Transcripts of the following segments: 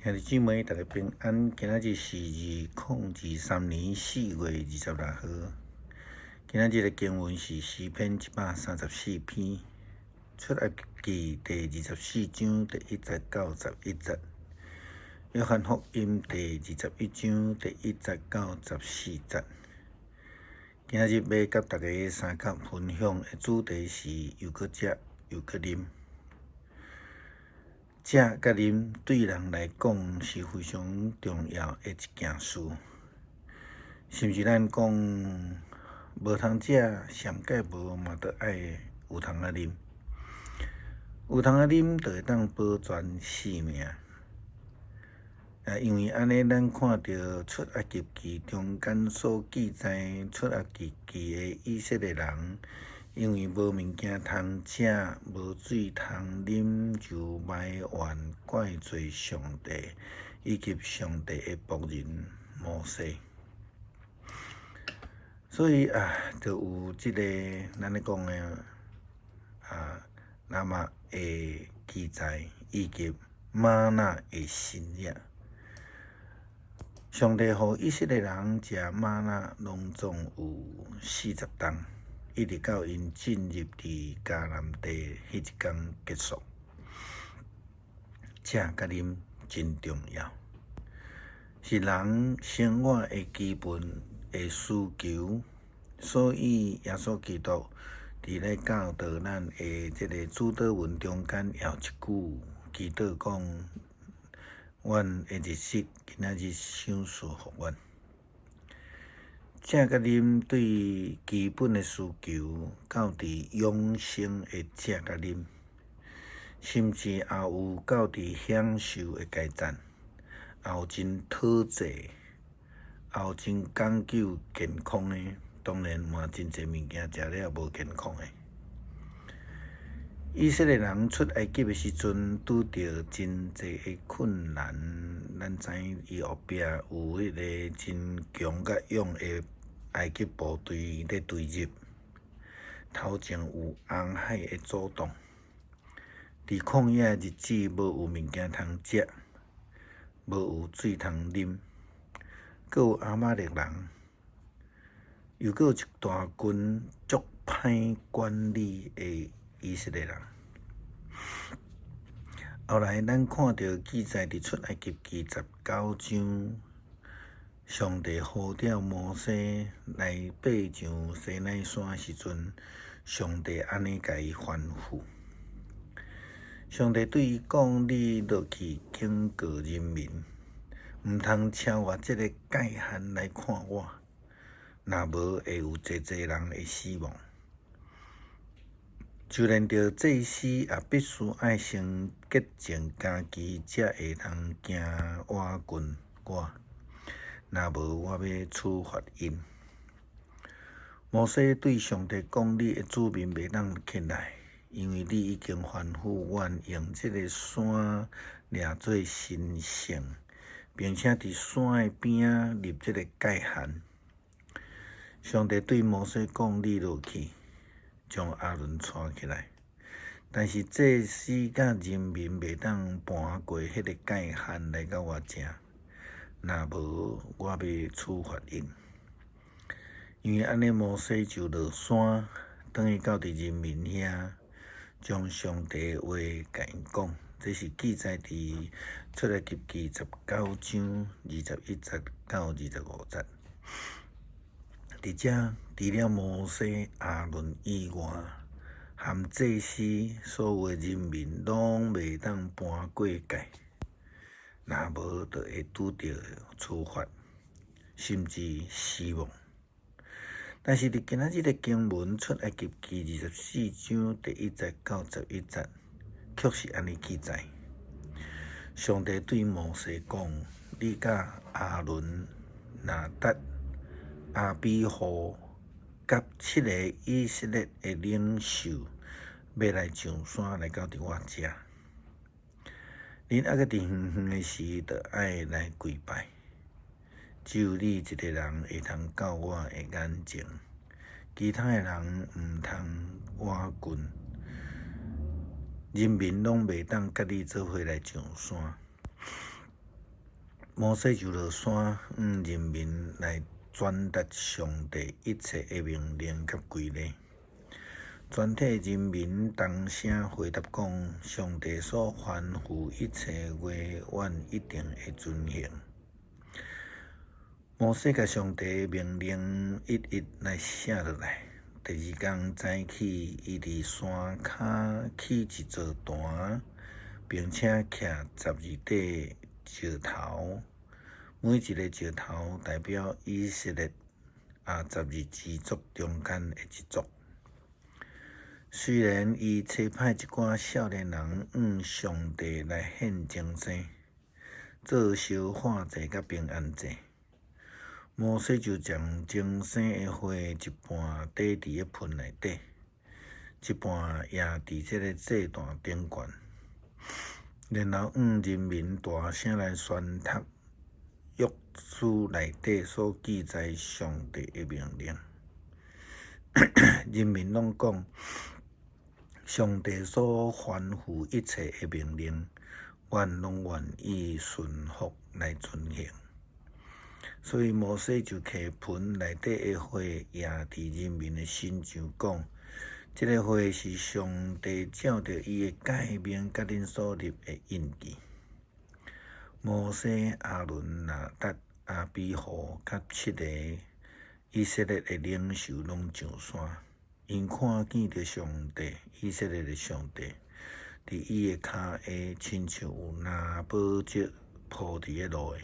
兄弟姊妹，大家平安。今仔日是2023年4月26號。今仔日的經文是詩篇134篇，出埃及記第24章第1節到11節，約翰福音第21章第1節到14節。今仔日欲佮大家相佮分享的主題是又閣食又閣啉。食佮啉對人來講是非常重要的一件事，甚至咱講無通食，上蓋無嘛著愛有通仔啉，有通仔啉就會當保全性命。啊，因為按呢，咱看著出埃及記中間所記載出埃及記的以色列人，因為無物件通食，無水通啉，就埋怨怪罪上帝以及上帝的僕人摩西。所以啊，就有這个咱咧講的啊，喇嘛的記載以及嗎哪的神跡。上帝予以色列人食嗎哪，攏總有40冬，一直到𪜶進入佇迦南地彼一工結束。食佮啉真重要，是人生活的基本的需求。所以耶穌基督佇咧教導咱的這个主禱文中間也有一句祈禱講：阮的日食今仔日賞賜予阮。食佮啉對基本的需求，到佇養生的食佮啉，甚至也有到佇享受的階層，也有真討濟，也有真講究健康的。當然嘛，真濟物件食了無健康的。以色列人出埃及的時陣，拄著真濟的困難。咱知影伊後壁有彼个真強佮勇的埃及部隊咧追入，頭前有紅海的阻擋。佇曠野的日子，無有物件通食，無有水通啉，閣有亞瑪力人，又閣有一大群足歹管理的以色列人。後來咱看著記載佇出埃及記19章，上帝呼召摩西來爬上西奈山的時陣，上帝按呢共伊吩咐。上帝對伊講：你落去警告人民，毋通超越這个界限來看我，若無會有濟濟人會死亡。就連著祭司也必須愛先潔淨家己，才會通行倚近我。若無，我欲處罰𪜶。摩西對上帝講：你的子民袂當起來，因為你已經吩咐阮用這个山掠做神聖，並且佇山的邊仔立這个界限。上帝對摩西講：你落去，將亞倫帶起來，但是祭司佮人民袂當盤過彼个界限來到我遮，若無我欲處罰𪜶。因為按呢，摩西就落山，轉去到佇人民遐，將上帝的話共𪜶講。這是記載佇出埃及記19章21節到25節。佇遮，除了摩西、亞倫以外，含祭司，所有的人民攏袂當盤過界，若無就會拄著處罰，甚至死亡。但是佇今仔日的經文出埃及記24章第1節到11節，卻是按呢記載：上帝對摩西講：你佮亞倫、拿達、亞比戶佮七个以色列的領袖，欲來上山來到佇我遮。恁猶閣佇遠遠的時，就愛來跪拜。只有你一个人會通到我的眼前，其他的人毋通倚近。人民攏袂當佮你做伙來上山。摩西就落山，向人民來傳達上帝一切的命令佮規例。全體人民同聲回答講：上帝所吩咐一切話，阮一定會遵行。摩西共上帝命令一一來寫落來。第二工早起，伊佇山跤起一座壇，並且徛12塊石頭，每一个石頭代表以色列12支族中間的一族。雖然伊差派一寡少年人向上帝來獻牲祭，做燒化祭佮平安祭，摩西就將牲祭的血一半滴佇个盆內底，一半掖佇這个祭壇頂懸，然後向人民大聲來宣讀約書內底所記載上帝的命令。人民攏講：上帝所吩咐一切的命令，阮攏願意順服來遵行。所以摩西就提盆內底的血掖佇人民的身上，講：這个血是上帝照著伊的誡命佮恁所立的印記。摩西、亞倫、拿達、亞比戶佮七个以色列的領袖攏上山，𪜶看見著上帝，以色列的上帝，佇伊的跤下，親像有藍寶石鋪佇咧路的，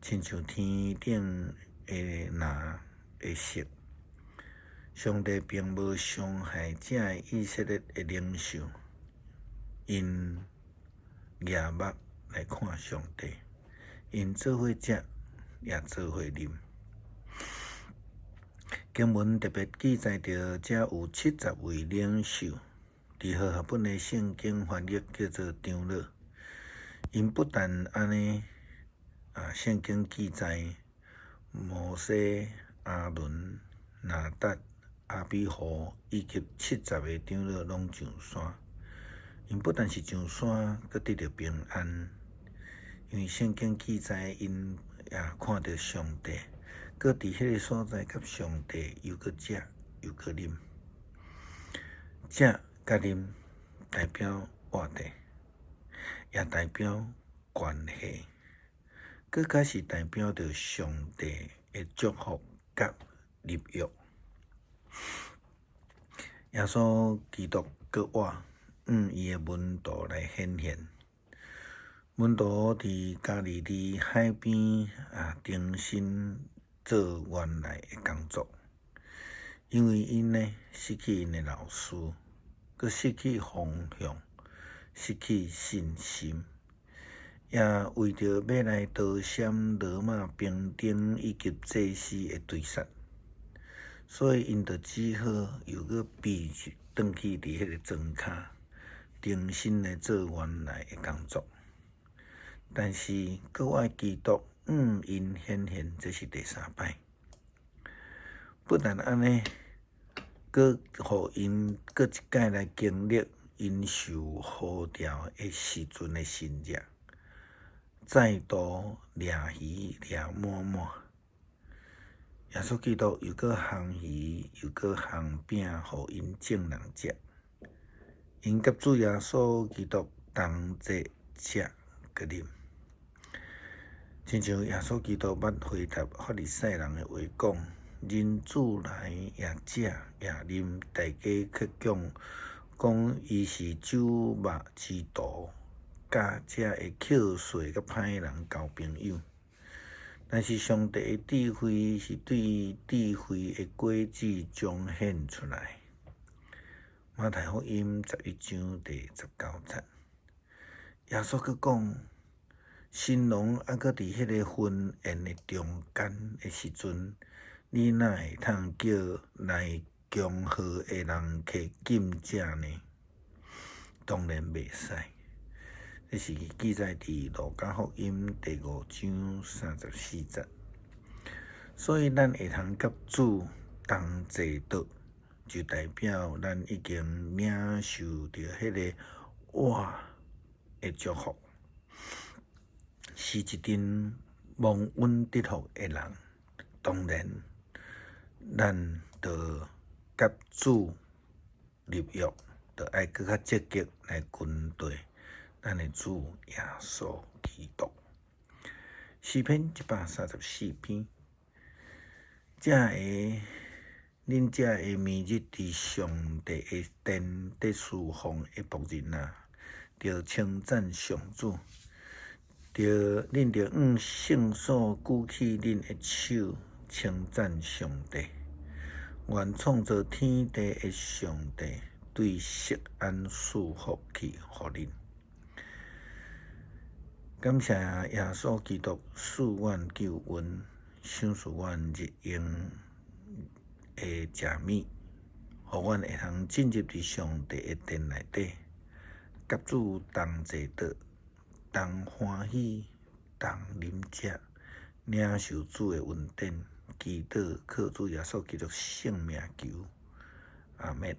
親像天頂的藍的色。上帝並無傷害這个以色列的領袖，𪜶舉目來看上帝，𪜶做伙食，也做伙啉。經文特別記載著，遮有70位領袖，佇和合本的聖經翻譯叫做長老。𪜶不但按呢，聖經記載摩西、亞倫、拿達、亞比戶以及70个長老攏上山。𪜶不但是上山，閣得著平安，因為聖經記載𪜶也看著上帝，閣佇彼个所在佮上帝又閣食又閣啉，食佮啉代表活著，也代表關係，閣較是代表著上帝的祝福佮立約。耶穌基督閣活向伊的門徒來顯現，門徒佇加利利海邊重新做原來的工作，因為𪜶呢失去𪜶的老師，閣失去方向，失去信心，也為著欲來逃閃羅馬兵丁以及祭司的追殺，所以𪜶就只好又閣避轉去佇彼个莊跤，重新來做原來的工作。但是閣活基督向𪜶顯現，這是第三擺。不但按呢，閣予𪜶閣一擺來經歷𪜶受呼召的時陣的神跡，再度掠魚掠滿滿。耶穌基督又閣烘魚，又閣烘餅，予𪜶眾人食。𪜶佮主耶穌基督同齊食佮啉，親像耶穌基督捌回答法利賽人的話講：人子來也食也啉，大家卻講講伊是酒肉之徒，佮這个扣稅佮歹人交朋友。但是上帝的智慧是對智慧的果子彰顯出來。馬太福音11章第19節，耶穌閣講，新郎猶閣佇彼个婚宴的中間的時陣，你哪會通叫來恭賀的人客禁食呢？當然袂使。這是記載佇路加福音第5章34節。所以咱會通佮主同坐桌，就代表咱已經領受著彼个活的祝福。是一陣蒙恩得福的人。當然，咱著佮主立約，著愛閣較積極來跟綴咱的主耶穌基督。詩篇134篇，才會恁遮的暝日佇上帝的殿佇事奉的僕人啊，著稱讚上主。著恁著向聖所舉起恁的手，稱讚上帝。願創造天地的上帝對錫安賜福氣予恁。感謝耶穌基督賜阮救恩，賞賜阮日用的食物，予阮會通進入佇上帝的殿內底，佮主同坐桌，同歡喜，同啉食，領受主的恩典，祈禱靠主耶穌基督聖名求，阿們。